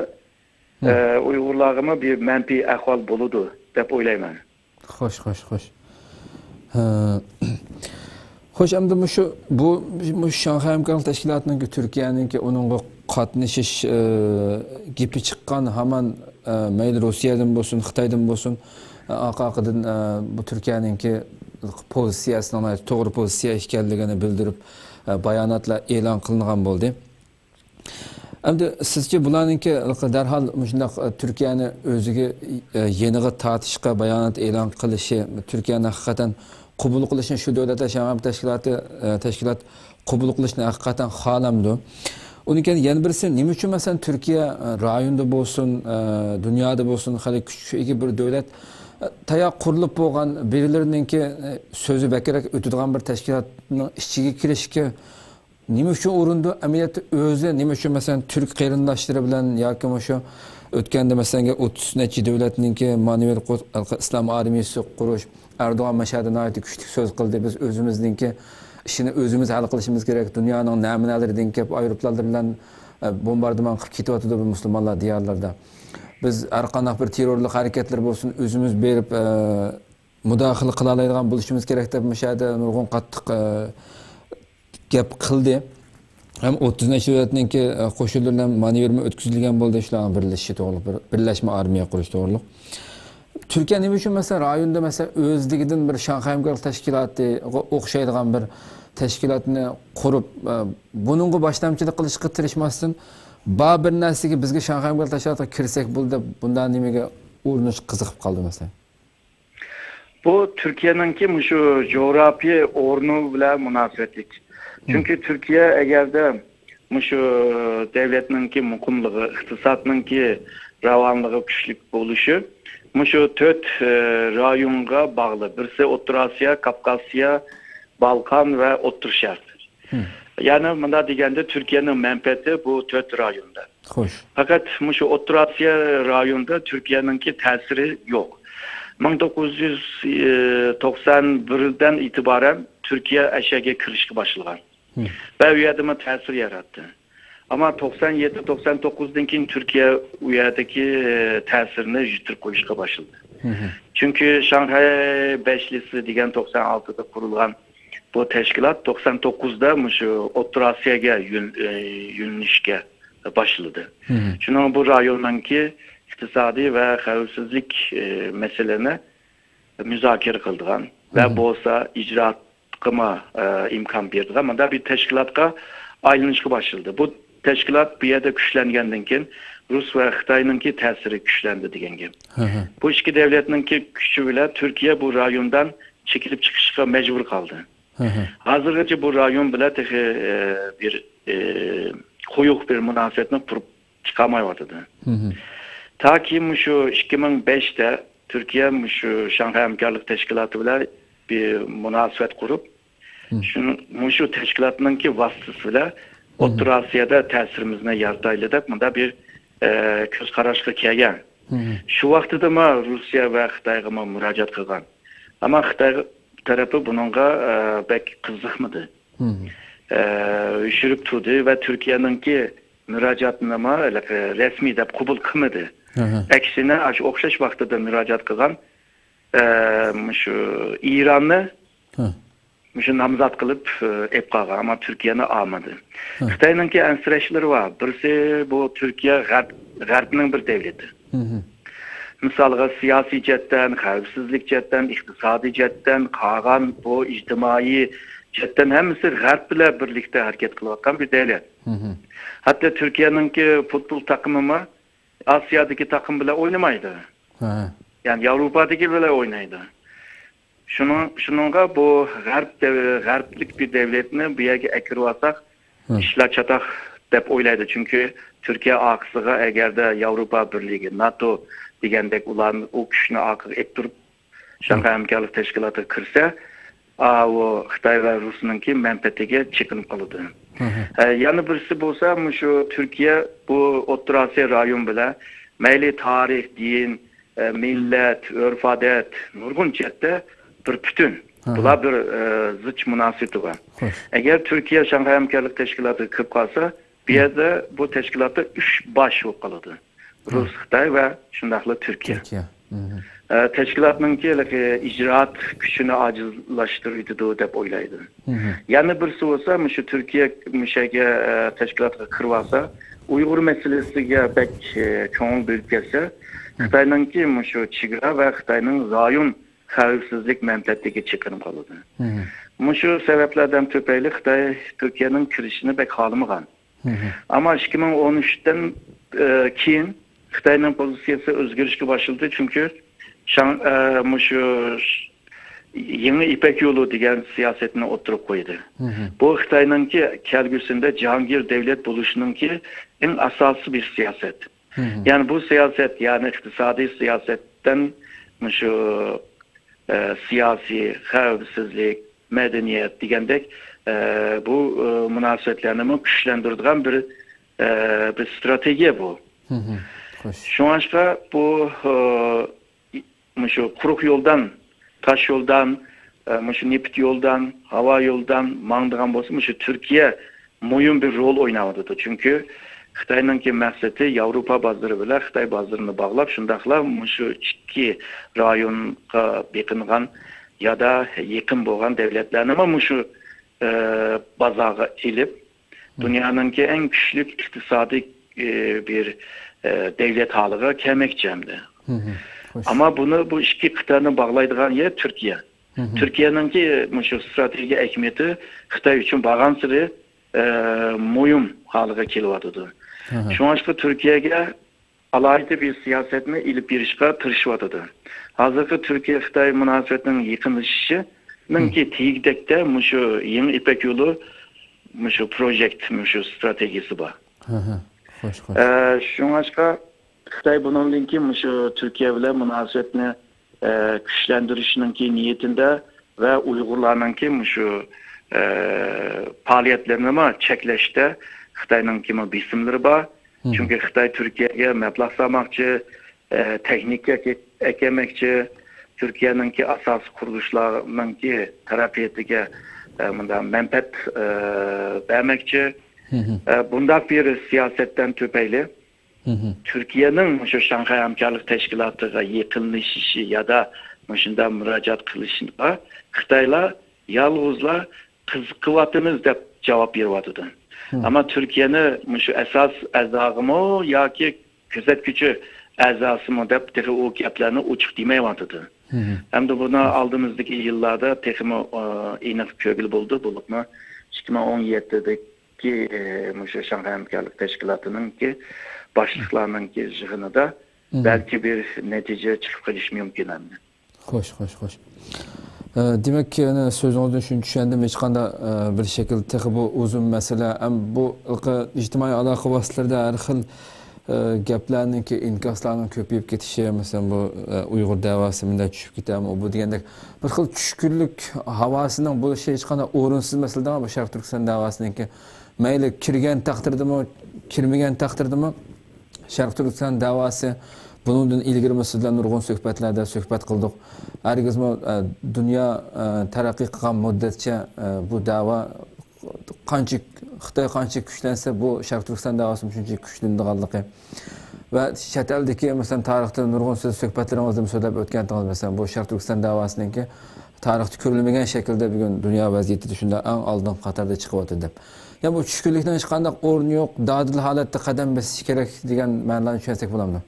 ئە، ئۇيغۇرلارغىمۇ بىر مەنپىي ئەھۋال بولىدۇ، دەپ ئويلايمەن. خوش، خوش، خوش. ھە. خوش، ئەمدى مۇشۇ، بۇ، مۇشۇ شاڭخەي ھەمكارلىق تەشكىلاتىنىڭكى، تۈركىيەنىڭكى ئۇنىڭغا قاتنىشىش، ئە، گېپى چىققان ھامان، ئە، مەيلى روسىيەدىن بولسۇن، خىتايدىن بولسۇن، ئە، ئارقا-ئارقىدىن، ئە، بۇ تۈركىيەنىڭكى پوزىتسىيەسىنىڭ ناھايىتى توغرا پوزىتسىيە ئىكەنلىكىنى بىلدۈرۈپ، ئە، باياناتلار ئېلان قىلىنغان بولدى. ئەمدى سىزچە بۇلارنىڭكى دەرھال مۇشۇنداق، ئە، تۈركىيەنى ئۆزىگە، ئە، يېنىغا تارتىشقا بايانات ئېلان قىلىشى، تۈركىيەنى ھەقىقەتەن قوبۇل قىلىشنى شۇ دۆلەتلەر شاڭخەي تەشكىلاتى، ئە، تەشكىلات قوبۇل قىلىشنى ھەقىقەتەن خالامدۇ؟ ئۇنىڭ كېيىن يەنە بىرسى، نېمە ئۈچۈن، مەسىلەن، تۈركىيە، ئە، رايوندا بولسۇن، ئە، دۇنيادا بولسۇن، خېلى كۈچكە ئىگە بىر دۆلەت، ئە، تاياق قۇرۇلۇپ بولغان، بىرلىرىنىڭكى، ئە، سۆزى بەكرەك ئۆتىدىغان بىر تەشكىلاتنىڭ ئىچىگە كىرىشكە نېمە ئۈچۈن ئۇرۇندى؟ ئەمەلىيەتتە ئۆزى نېمە ئۈچۈن، مەسىلەن، تۈرك قېرىنداشلىرى بىلەن ياكى مۇشۇ ئۆتكەندە، مەسىلەن، ئوتتۇز نەچچە دۆلەتنىڭكى مانېۋىر قۇ-، ئىسلام ئارمىيىسى قۇرۇش، ئەردوغان مەشەدە ناھايىتى كۈچلۈك سۆز قىلدى. بىز ئۆزىمىزنىڭكى ئىشىنى ئۆزىمىز ھەل قىلىشىمىز كېرەك. دۇنيانىڭ نەمۇنەلىرىدىن كېلىپ ئايروپىلانلار بىلەن، ئە، بومباردىمان قىلىپ كېتىۋاتىدۇ بۇ مۇسۇلمانلار دىيارلىرىدا. بىز ھەر قانداق بىر تېررورلۇق ھەرىكەتلىرى بولسۇن، ئۆزىمىز بېرىپ، ئە، مۇداخىلە قىلالايدىغان بولۇشىمىز كېرەك دەپ، مۇشۇ يەردە نۇرغۇن قاتتىق، ئە، گەپ قىلدى. ھەم ئوتتۇز نەچچە دۆلەتنىڭكى، ئە، قوشۇنلىرى بىلەن مانېۋىرمۇ ئۆتكۈزۈلگەن بولدى، شۇلارنىڭ بىرلىشىشى توغرۇلۇق، بىر بىرلەشمە ئارمىيە قۇرۇش توغرۇلۇق. تۈركىيە نېمە ئۈچۈن، مەسىلەن، رايوندا، مەسىلەن، ئۆزلۈكىدىن بىر شاڭخەي ھەمكارلىق تەشكىلاتىغا ئوخشايدىغان بىر تەشكىلاتنى قۇرۇپ، ئە، بۇنىڭغا باشلامچىلىق قىلىشقا تىرىشماستىن، بار بىر نەرسىگە بىزگە شاڭخەي ھەمكارلىق تەشكىلاتىغا كىرسەك بولدى دەپ، بۇنداق نېمىگە ئۇرۇنۇش قىزىقىپ قالدى مەسىلەن؟ بۇ تۈركىيەنىڭكى مۇشۇ جۇغراپىيە ئورنى بىلەن مۇناسىۋەتلىك. چۈنكى تۈركىيە ئەگەردە مۇشۇ دۆلەتنىڭكى مۇقىملىقى، ئىقتىسادنىڭكى راۋانلىقى كۈچلۈك بولۇشى مۇشۇ تۆت، ئە، رايونغا باغلىق. بىرسى ئوتتۇرا ئاسىيا، كاپكاسىيا، بالقان ۋە ئوتتۇرا شەرق. يەنى مۇنداق دېگەندە، تۈركىيەنىڭ مەنپەئەتى بۇ تۆت رايوندا. خوش. پەقەت مۇشۇ ئوتتۇرا ئاسىيا رايونىدا تۈركىيەنىڭكى تەسىرى يوق. مىڭ توققۇز يۈز توقسان بىردىن ئېتىبارەن تۈركىيە ئەشەگە كىرىشكە باشلىغان. ۋە ئۇ يەردىمۇ تەسىر ياراتتى. ئەمما توقسان يەتتە، توقسان توققۇزدىن كېيىن تۈركىيە ئۇ يەردىكى، ئە، تەسىرىنى يىتتۈرۈپ قويۇشقا باشلىدى. چۈنكى شاڭخەي بەشلىسى دېگەن توقسان ئالتىدا قۇرۇلغان بۇ تەشكىلات توقسان توققۇزدا مۇشۇ ئوتتۇرا ئاسىياگە يۆن-، ئە، يۆنىلىشكە باشلىدى. شۇنىڭ بۇ رايوننىڭكى ئىقتىسادىي ۋە خەۋپسىزلىك، ئە، مەسىلىنى مۇزاكىرە قىلىدىغان ۋە بولسا ئىجرائاتقىمۇ، ئە، ئىمكان بېرىدىغان مۇنداق بىر تەشكىلاتقا ئايلىنىشقا باشلىدى. بۇ تەشكىلات بۇ يەردە كۈچلەنگەندىن كېيىن رۇس ۋە خىتاينىڭكى تەسىرى كۈچلەندى دېگەن گەپ. بۇ ئىككى دۆلەتنىڭكى كۈچى بىلەن تۈركىيە بۇ رايوندىن چېكىنىپ چىقىشقا مەجبۇر قالدى. ھازىرغىچە بۇ رايون بىلەن تېخى، ئە، بىر، ئە، قويۇق بىر مۇناسىۋەتنى قۇرۇپ چىقالمايۋاتىدۇ. تاكى مۇشۇ ئىككى مىڭ بەشتە تۈركىيە مۇشۇ شاڭخەي ھەمكارلىق تەشكىلاتى بىلەن بىر مۇناسىۋەت قۇرۇپ، شۇ، مۇشۇ تەشكىلاتنىڭكى ۋاسىتىسى بىلەن ئوتتۇرا ئاسىيادا تەسىرىمىزنى يارىتايلى دەپ مۇنداق بىر، ئە، كۆز قاراشقا كەلگەن. شۇ ۋاقتىدىمۇ روسىيە ۋە خىتايغىمۇ مۇراجىئەت قىلغان. ئەمما خىتاي تەرىپى بۇنىڭغا، ئە، بەك قىزىقمىدى. ئە، يوشۇرۇپ تۇردى ۋە تۈركىيەنىڭكى مۇراجىئاتىنىمۇ ھېلىقى رەسمىي دەپ قوبۇل قىلمىدى. ئەكسىنە، ئاشۇ ئوخشاش ۋاقتىدا مۇراجىئەت قىلغان، ئە، مۇشۇ ئىراننى مۇشۇ نامزات قىلىپ، ئە، ئېلىپ قالغان، ئەمما تۈركىيەنى ئالمىدى. خىتاينىڭكى ئەنسىرەشلىرى بار. بىرسى بۇ تۈركىيە غەرب، غەربنىڭ بىر دۆلىتى. مىسالغا، سىياسىي جەھەتتىن، خەۋپسىزلىك جەھەتتىن، ئىقتىسادىي جەھەتتىن، قالغان بۇ ئىجتىمائىي جەھەتتىن ھەممىسى غەرب بىلەن بىرلىكتە ھەرىكەت قىلىۋاتقان بىر دۆلەت. ھەتتا تۈركىيەنىڭكى فۇتبول تاقىمىمۇ ئاسىيادىكى تاقىم بىلەن ئوينىمايدۇ. يەنى ياۋروپادىكى بىلەن ئوينايدۇ. شۇنىڭ، شۇنىڭغا بۇ غەرب دەۋ-، غەربلىك بىر دۆلەتنى بۇ يەرگە ئەكىرىۋالساق، ئىشلار چاتاق دەپ ئويلايدۇ. چۈنكى تۈركىيە ئارقىسىغا ئەگەردە ياۋروپا بىرلىكى، ناتو دېگەندەك ئۇلارنى، ئۇ كۈچنى ئارقىغا ئېلىپ تۇرۇپ، شاڭخەي ھەمكارلىق تەشكىلاتىغا كىرسە، ئاۋۇ خىتاي ۋە رۇسنىڭكى مەنپەئەتىگە چېقىنىپ قالىدۇ. ئە، يەنە بىرسى بولسا، مۇشۇ تۈركىيە بۇ ئوتتۇرا ئاسىيا رايونى بىلەن مەيلى تارىخ، دىن، ئە، مىللەت، ئۆرپ-ئادەت، نۇرغۇن جەھەتتە بىر پۈتۈن. بۇلار بىر، ئە، زىچ مۇناسىۋىتى بار. ئەگەر تۈركىيە شاڭخەي ھەمكارلىق تەشكىلاتىغا كىرىپ قالسا، بۇ يەردە بۇ تەشكىلاتتا ئۈچ باش بولۇپ قالىدۇ. رۇس، خىتاي ۋە شۇنداقلا تۈركىيە. ئە، تەشكىلاتنىڭكى ھېلىقى ئىجرائات كۈچىنى ئاجىزلاشتۇرۇۋېتىدۇ دەپ ئويلايدۇ. يەنە بىرسى بولسا، مۇشۇ تۈركىيە مۇشەگە، ئە، تەشكىلاتقا كىرىۋالسا، ئۇيغۇر مەسىلىسىگە بەك، ئە، كۆڭۈل بۆلۈپ كەتسە، خىتاينىڭكى مۇشۇ چېگرا ۋە خىتاينىڭ رايون خەۋپسىزلىك مەنپەئەتلىكى چېقىنىپ قالىدۇ. مۇشۇ سەۋەبلەردىن تۈپەيلى خىتاي تۈركىيەنىڭ كىرىشىنى بەك خالىمىغان. ئەمما ئىككى مىڭ ئون ئۈچتىن، ئە، كېيىن خىتاينىڭ پوزىتسىيىسى ئۆزگىرىشكە باشلىدى، چۈنكى شاڭ-، ئە، مۇشۇ يېڭى يىپەك يولى دېگەن سىياسەتنى ئوتتۇرىغا قويدى. بۇ خىتاينىڭكى كەلگۈسىدە جاھانگىر دۆلەت بولۇشىنىڭكى ئەڭ ئاساسىي بىر سىياسەت. يەنى بۇ سىياسەت، يەنى ئىقتىسادىي سىياسەتتىن مۇشۇ، ئە، سىياسىي، خەۋپسىزلىك، مەدەنىيەت دېگەندەك، ئە، بۇ، ئە، مۇناسىۋەتلەرنىمۇ كۈچلەندۈرىدىغان بىر، ئە، بىر ستراتېگىيە بۇ. شۇڭلاشقا بۇ، ئە، مۇشۇ قۇرۇق يولدان، تاش يولدان، ئە، مۇشۇ نېفىت يولدان، ھاۋا يولدان ماڭىدىغان بولسا، مۇشۇ تۈركىيە مۇھىم بىر رول ئويناۋاتىدۇ. چۈنكى خىتاينىڭكى مەقسىتى ياۋروپا بازىرى بىلەن خىتاي بازىرىنى باغلاپ، شۇنداقلا مۇشۇ ئىككى رايونغا بېقىنغان يادا يېقىن بولغان دۆلەتلەرنىمۇ مۇشۇ، ئە، بازارغا ئېلىپ، دۇنيانىڭكى ئەڭ كۈچلۈك ئىقتىسادىي، ئە، بىر، ئە، دۆلەت ھالىغا كەلمەكچى ئەمدى. ئەمما بۇنى، بۇ ئىككى قىتئەنى باغلايدىغان يەر تۈركىيە. تۈركىيەنىڭكى مۇشۇ ستراتېگىيە ئەھمىيىتى خىتاي ئۈچۈن بارغانسېرى، ئە، مۇھىم ھالغا كېلىۋاتىدۇ. شۇڭلاشقا تۈركىيەگە ئالاھىدە بىر سىياسەتنى ئېلىپ بېرىشقا تىرىشىۋاتىدۇ. ھازىرقى تۈركىيە-خىتاي مۇناسىۋىتىنىڭ يېقىنلىشىشىنىڭكى تېگى-تەكتە مۇشۇ يېڭى يىپەك يولى، مۇشۇ پروژېكت، مۇشۇ ستراتېگىيەسى بار. خوش، خوش. ئە، شۇڭلاشقا خىتاي بۇنىڭدىن كېيىن مۇشۇ تۈركىيە بىلەن مۇناسىۋەتنى، ئە، كۈچلەندۈرۈشنىڭكى نىيىتىندە ۋە ئۇيغۇرلارنىڭكى مۇشۇ، ئە، پائالىيەتلىرىنىمۇ چەكلەشتە خىتاينىڭكىمۇ بېسىملىرى بار. چۈنكى خىتاي تۈركىيەگە مەبلەغ سالماقچى، ئە، تېخنىكا ئەكەلمەكچى، تۈركىيەنىڭكى ئاساسىي قۇرۇلۇشلارنىڭكى تەرەققىياتىغا، ئە، مۇنداق مەنپەئەت، ئە، بەرمەكچى. ئە، بۇنداق بىر سىياسەتتىن تۈپەيلى تۈركىيەنىڭ مۇشۇ شاڭخەي ھەمكارلىق تەشكىلاتىغا يېقىنلىشىشى يادا مۇشۇنداق مۇراجىئەت قىلىشىغا خىتايلار يالغۇزلا قىزىقىۋاتىمىز دەپ جاۋاب بېرىۋاتىدۇ. ئەمما تۈركىيەنى مۇشۇ ئاساس ئەزاغىمۇ ياكى كۆزەتكۈچى ئەزاسىمۇ دەپ تېخى ئۇ گەپلەرنى ئوچۇق دېمەيۋاتىدۇ. ھەمدە بۇنى ئالدىمىزدىكى يىللاردا تېخىمۇ، ئە، ئېنىق كۆرگىلى بولىدۇ. بولۇپمۇ ئىككى مىڭ ئون يەتتىدىكى، ئە، مۇشۇ شاڭخەي ھەمكارلىق تەشكىلاتىنىڭكى باشلىقلارنىڭكى يىغىنىدا بەلكى بىر نەتىجە چىقىپ قېلىشى مۇمكىن ئەمدى. خوش، خوش، خوش. ئە، دېمەك، يەنە سۆزىڭىزدىن شۇنى چۈشەندىم، ھېچقانداق، ئە، بىر شەكىل تېخى بۇ ئۇزۇن مەسىلە. ئەم، بۇ ھېلىقى ئىجتىمائىي ئالاقە ۋاسىتىلىرىدە ھەر خىل، ئە، گەپلەرنىڭكى، ئىنكاسلارنىڭ كۆپىيىپ كېتىشى، مەسىلەن، بۇ، ئە، ئۇيغۇر دەۋاسى مۇنداق چۈشۈپ كېتەرمۇ، بۇ دېگەندەك بىر خىل چۈشكۈنلۈك ھاۋاسىنىڭ بولۇشى ھېچقانداق ئورۇنسىز مەسىلە دەڭ، بۇ شەرقىي تۈركىستان دەۋاسىنىڭكى مەيلى كىرگەن تەقدىردىمۇ، كىرمىگەن تەقدىردىمۇ، شەرقىي تۈركىستان دەۋاسى بۇنىڭدىن ئىلگىرىمۇ سىز بىلەن نۇرغۇن سۆھبەتلەردە سۆھبەت قىلدۇق. ھەرگىزمۇ، ئە، دۇنيا، ئە، تەرەققىي قىلغان مۇددەتچە، ئە، بۇ دەۋا قانچە، خىتاي قانچە كۈچلەنسە، بۇ شەرقىي تۈركىستان دەۋاسىمۇ شۇنچە كۈچلىنىدىغانلىقى ۋە چەت ئەلدىكى، مەسىلەن، تارىختا نۇرغۇن سۆز سۆھبەتلىرىڭىزدىمۇ سۆزلەپ ئۆتكەنتىڭىز، مەسىلەن، بۇ شەرقىي تۈركىستان دەۋاسىنىڭكى تارىختا كۆرۈلمىگەن شەكىلدە بۈگۈن دۇنيا ۋەزىيىتىدە شۇنداق ئەڭ ئالدىنقى قاتاردا چىقىۋاتىدۇ دەپ. يا بۇ چۈشكۈنلۈكنىڭ ھېچقانداق ئورنى يوق، دادىل ھالەتتە قەدەم بېسىشى كېرەك دېگەن مەنىلەرنى چۈشەنسەك بولامدۇ؟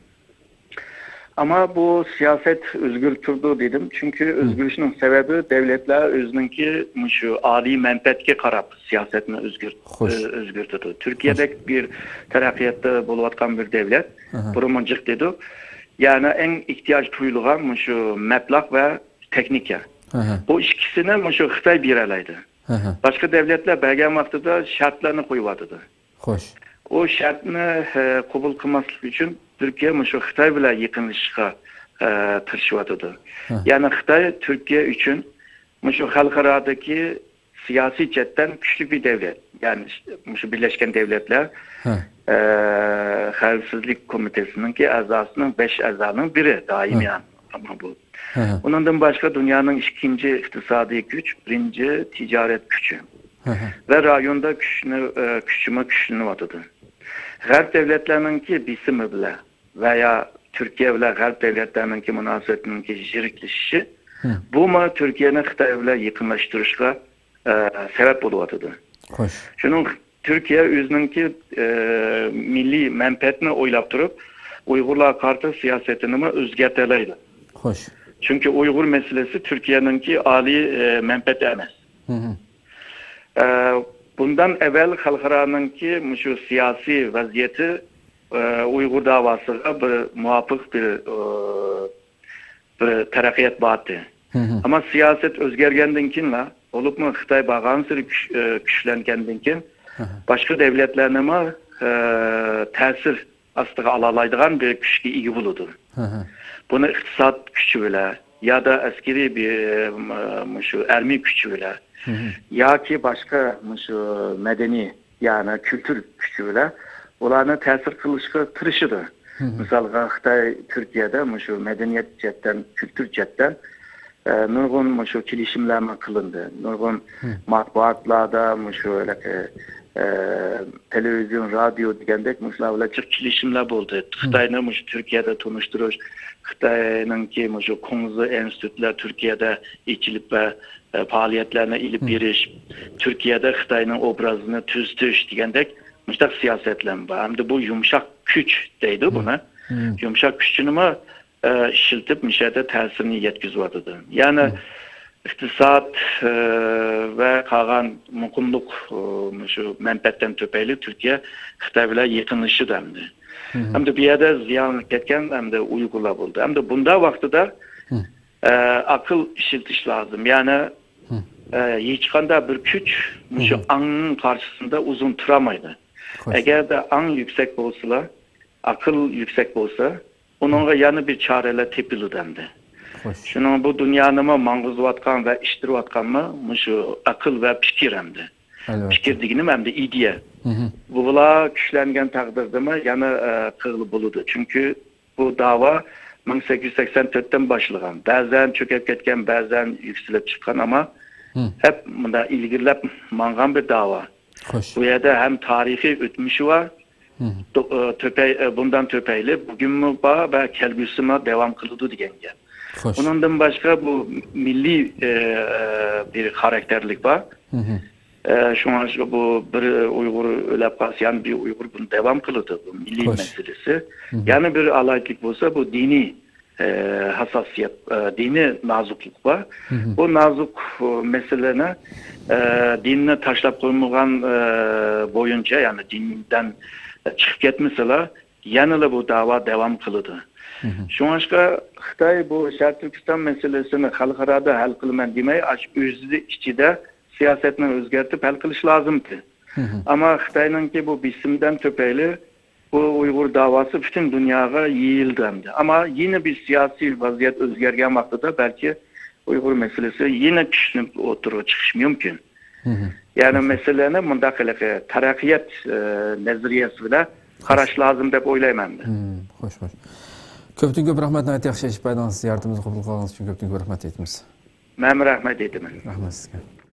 ئەمما بۇ سىياسەت ئۆزگىرىپ تۇرىدۇ دېدىم. چۈنكى ئۆزگىرىشنىڭ سەۋەبى دەۋلەتلەر ئۆزىنىڭكى مۇشۇ ئالىي مەنپەئەتكە قاراپ سىياسەتنى ئۆزگەرت-، ئۆ-، ئۆزگەرتىدۇ. تۈركىيەدەك بىر تەرەققىياتتا بولۇۋاتقان بىر دەۋلەت بۇرۇنمۇ جىق دېدۇق. يەنى ئەڭ ئېھتىياج تۇيۇلغان مۇشۇ مەبلەغ ۋە تېخنىكا. بۇ ئىككىسىنى مۇشۇ خىتاي بېرەلەيدۇ. باشقا دەۋلەتلەر بەرگەن ۋاقتىدا شەرتلەرنى قويۇۋاتىدۇ. خوش. ئۇ شەرتنى، ئە، قوبۇل قىلماسلىق ئۈچۈن تۈركىيە مۇشۇ خىتاي بىلەن يېقىنلىشىشقا، ئە، تىرىشىۋاتىدۇ. يەنى خىتاي تۈركىيە ئۈچۈن مۇشۇ خەلقئارادىكى سىياسىي جەھەتتىن كۈچلۈك بىر دەۋلەت. يەنى مۇشۇ بىرلەشكەن دەۋلەتلەر، ئە، خەۋپسىزلىك كومىتېتىنىڭكى ئەزاسىنىڭ بەش ئەزانىڭ بىرى دائىمىي ئەزا بۇ. ئۇنىڭدىن باشقا دۇنيانىڭ ئىككىنچى ئىقتىسادىي كۈچ، بىرىنچى تىجارەت كۈچى. ۋە رايوندا كۈچنى، ئە، كۈچىمۇ كۈچلىنىۋاتىدۇ. غەرب دەۋلەتلەرنىڭكى بېسىمى بىلەن ۋە يا تۈركىيە بىلەن غەرب دەۋلەتلەرنىڭكى مۇناسىۋىتىنىڭكى يىرىكلىشىشى، بۇمۇ تۈركىيەنى خىتاي بىلەن يېقىنلاشتۇرۇشقا، ئە، سەۋەب بولۇۋاتىدۇ. خوش. شۇنىڭ تۈركىيە ئۆزىنىڭكى، ئە، مىللىي مەنپەئەتىنى ئويلاپ تۇرۇپ، ئۇيغۇرلارغا قارىتا سىياسىتىنىمۇ ئۆزگەرتەلەيدۇ. خوش. چۈنكى ئۇيغۇر مەسىلىسى تۈركىيەنىڭكى ئالىي، ئە، مەنپەئەتى ئەمەس. ئە، بۇندان ئەۋۋەل خەلقئارانىڭكى مۇشۇ سىياسىي ۋەزىيىتى، ئە، ئۇيغۇر داۋاسىغا بىر مۇۋاپىق بىر، ئە، بىر تەرەققىيات بارتى. ئەمما سىياسەت ئۆزگەرگەندىن كېيىنلا، بولۇپمۇ خىتاي بارغانسېرى كۈچ-، ئە، كۈچلەنگەندىن كېيىن، باشقا دەۋلەتلەرنىمۇ، ئە، تەسىر ئاستىغا ئالالايدىغان بىر كۈچكە ئىگە بولىدۇ. بۇنى ئىقتىساد كۈچى بىلەن يادا ئەسكىرىي بىر، ئە، مۇشۇ ئەرمىي كۈچى بىلەن ياكى باشقا مۇشۇ مەدەنىي، يەنى كۈلتۈر كۈچى بىلەن ئۇلارنى تەسىر قىلىشقا تىرىشىدۇ. مىسالغا، خىتاي تۈركىيەدە مۇشۇ مەدەنىيەت جەھەتتىن، كۈلتۈر جەھەتتىن، ئە، نۇرغۇن مۇشۇ كېلىشىملەرمۇ قىلىندى. نۇرغۇن مەتبۇئاتلاردا مۇشۇ ھېلىقى، ئە، تېلېۋىزىيون، رادىيو دېگەندەك مۇشۇلار بىلەن جىق كېلىشىملەر بولدى. خىتاينى مۇشۇ تۈركىيەدە تونۇشتۇرۇش، خىتاينىڭكى مۇشۇ كۇڭزى ئىنستىتۇتلار تۈركىيەدە ئېچىلىپ ۋە، ئە، پائالىيەتلەرنى ئېلىپ بېرىش، تۈركىيەدە خىتاينىڭ ئوبرازىنى تۈزىتىش دېگەندەك مۇشۇنداق سىياسەتلەرمۇ بار. ھەمدە بۇ يۇمشاق كۈچ دەيدۇ بۇنى. يۇمشاق كۈچىنىمۇ ئە، ئىشلىتىپ، مۇشۇ يەردە تەسىرىنى يەتكۈزۈۋاتىدۇ. يەنى، ئىقتىساد، ئە، ۋە قالغان مۇقىملىق، ئە، مۇشۇ مەنپەئەتتىن تۈپەيلى تۈركىيە خىتاي بىلەن يېقىنلىشىدۇ ئەمدى. ئەمدى بۇ يەردە زىيانلىنىپ كەتكەن ئەمدى ئۇيغۇرلار بولدى. ئەمدى بۇنداق ۋاقتىدا، ئە، ئاقىل ئىشلىتىش لازىم. يەنى، ئە، ھېچقانداق بىر كۈچ مۇشۇ ئاڭنىڭ قارشىسىدا ئۇزۇن تۇرالمايدۇ. ئەگەردە ئاڭ يۈكسەك بولسىلا، ئاقىل يۈكسەك بولسا، ئۇنىڭغا يەنە بىر چارىلەر تېپىلىدۇ ئەمدى. شۇنىڭ بۇ دۇنيانىمۇ ماڭغۇزۇۋاتقان ۋە ئىشتىرىۋاتقانمۇ مۇشۇ ئەقىل ۋە پىكىر ئەمدى. پىكىر دېگىنىم ئەمدى ئىدىيە. بۇلار كۈچلەنگەن تەقدىردىمۇ يەنە، ئە، قىلغىلى بولىدۇ. چۈنكى بۇ داۋا مىڭ سەككىز يۈز سەكسەن تۆتتىن باشلىغان. بەزەن چۆكۈپ كەتكەن، بەزەن يۈكسىلىپ چىققان، ئەمما ھەپ مۇنداق ئىلگىرىلەپ ماڭغان بىر داۋا. بۇ يەردە ھەم تارىخىي ئۆتمۈشى بار، تو-، ئە، تۆپەي-، ئە، بۇندىن تۆپەيلى بۈگۈنمۇ بار ۋە كەلگۈسىمۇ داۋام قىلىدۇ دېگەن گەپ. ئۇنىڭدىن باشقا بۇ مىللىي، ئە، بىر خاراكتېرلىك بار. ئە، شۇڭا بۇ بىر ئۇيغۇر ئۆلۈپ قالسا، يەنە بىر ئۇيغۇر بۇنى داۋام قىلىدۇ، بۇ مىللىي مەسىلىسى. يەنە بىر ئالاھىدىلىك بولسا، بۇ دىنىي، ئە، ھاساسىيەت، ئە، دىنىي نازۇكلۇق بار. بۇ نازۇك، ئە، مەسىلىنى، ئە، دىننى تاشلاپ قويمىغان، ئە، بويىچە، يەنى دىندىن چىقىپ كەتمىسىلا، يەنىلا بۇ داۋا داۋام قىلىدۇ. شۇڭلاشقا خىتاي بۇ شەرقىي تۈركىستان مەسىلىسىنى خەلقئارادا ھەل قىلىمەن دېمەي، ئاشۇ ئۆزى ئىچىدە سىياسەتنى ئۆزگەرتىپ ھەل قىلىش لازىمكەن. ئەمما خىتاينىڭكى بۇ بېسىمدىن تۈپەيلى بۇ ئۇيغۇر داۋاسى پۈتۈن دۇنياغا يېيىلدى ئەمدى. ئەمما يەنە بىر سىياسىي ۋەزىيەت ئۆزگەرگەن ۋاقتىدا بەلكى ئۇيغۇر مەسىلىسى يەنە كۈچلىنىپ ئوتتۇرىغا چىقىشى مۇمكىن. يەنى مەسىلىنى مۇنداق ھېلىقى تەرەققىيات، ئە، نەزەرىيەسى بىلەن قاراش لازىم دەپ ئويلايمەن. خوش، خوش. كۆپتىن كۆپ رەھمەت، ناھايىتى ياخشى ئىش بەردىڭىز. زىيارىتىمىزنى قوبۇل قىلغىنىڭىز ئۈچۈن كۆپتىن كۆپ رەھمەت ئېيتىمىز. مەنمۇ رەھمەت ئېيتىمەن. رەھمەت سىزگە.